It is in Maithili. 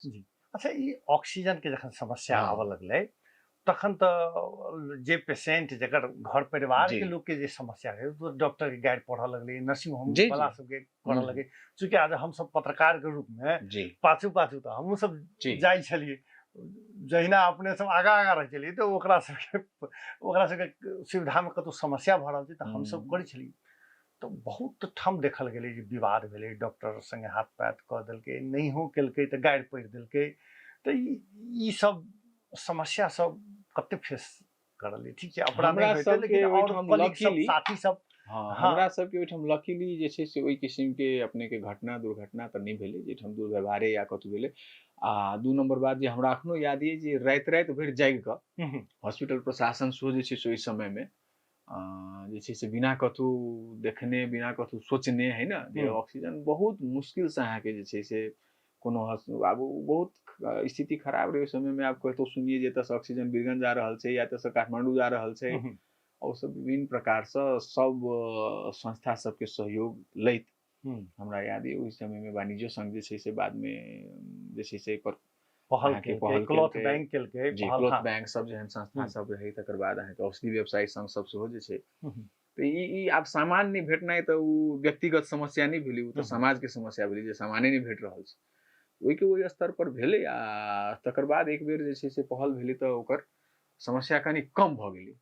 जी। अच्छा, ई ऑक्सीजन के जखन समस्या आबऽ लगलै तखन तऽ जे पेशेंट जकर घर परिवार के लोक के जे समस्या रहै, ओ डॉक्टर के गारि पढ़ऽ लगलै, नर्सिंग होम वाला सबके करऽ लगलै। चूँकि आज हमसब पत्रकार के रूप में पाछू पाछू तऽ हमहूँ सब जाइ छलियै, जहिना अपने सब आगाँ आगाँ रहै छलियै, तऽ ओकरा सबके सुविधामे कतहु समस्या भऽ रहल छै तऽ हमसब करै छलियै। तऽ बहुत ठाम देखल गेलै जे विवाद भेलै, डॉक्टर संगे हाथ पात कऽ देलकै, नहियो केलकै तऽ गारि पढ़ि देलकै। तऽ ई सब समस्या सब कते फेस करलियै? ठीक छै, अपना नहि हमरा होइतै, सबके लेकिन आओर ओहिठाम कलीग सब, luckily साथी सब? हँ, हमरा सबके ओहिठाम लकीली जे छै से ओहि किसिमके अपनेके घटना दुर्घटना तऽ नहि भेलै, जाहिठाम दुर्व्यवहारे या कतहु भेलै। आ दू नम्बर बात जे हमरा एखनो याद यऽ जे राति राति भरि जागि कऽ हॉस्पिटल प्रशासन सेहो जे छै से ओहि समयमे जे छै से बिना कतहु देखने, बिना कतहु सोचने है ने जे ऑक्सीजन बहुत मुश्किलसँ अहाँके जे छै से कोनो आब ओ बहुत स्थिति खराब रहै ओहि समयमे। आब कतहु सुनियै जे एतऽसँ ऑक्सीजन बीरगंज जा रहल छै या एतऽसँ काठमाण्डू जा रहल छै। ओ सब विभिन्न प्रकारसँ सब संस्था सबके सहयोग लैत हमरा याद यऽ, ओहि समयमे वाणिज्य संघ जे छै से बादमे जे छै से एहिपर पहल अहाँके केलकै, पहल क्लॉथ केलकै। बैंक केलकै। जी। पहल, क्लॉथ बैंक सब जेहन संस्था सब रहै। तकर बाद अहाँके औषधि व्यवसायी संघ सब सेहो जे छै। तऽ ई ई आब सामान नहि भेटनाइ तऽ ओ व्यक्तिगत समस्या नहि भेलै, ओ तऽ समाजके समस्या भेलै जे सामाने नहि भेट रहल छै। ओहिके ओहि स्तर पर भेलै आ तकर बाद एक बेर जे छै से पहल भेलै तऽ ओकर समस्या कनि कम भऽ गेलै।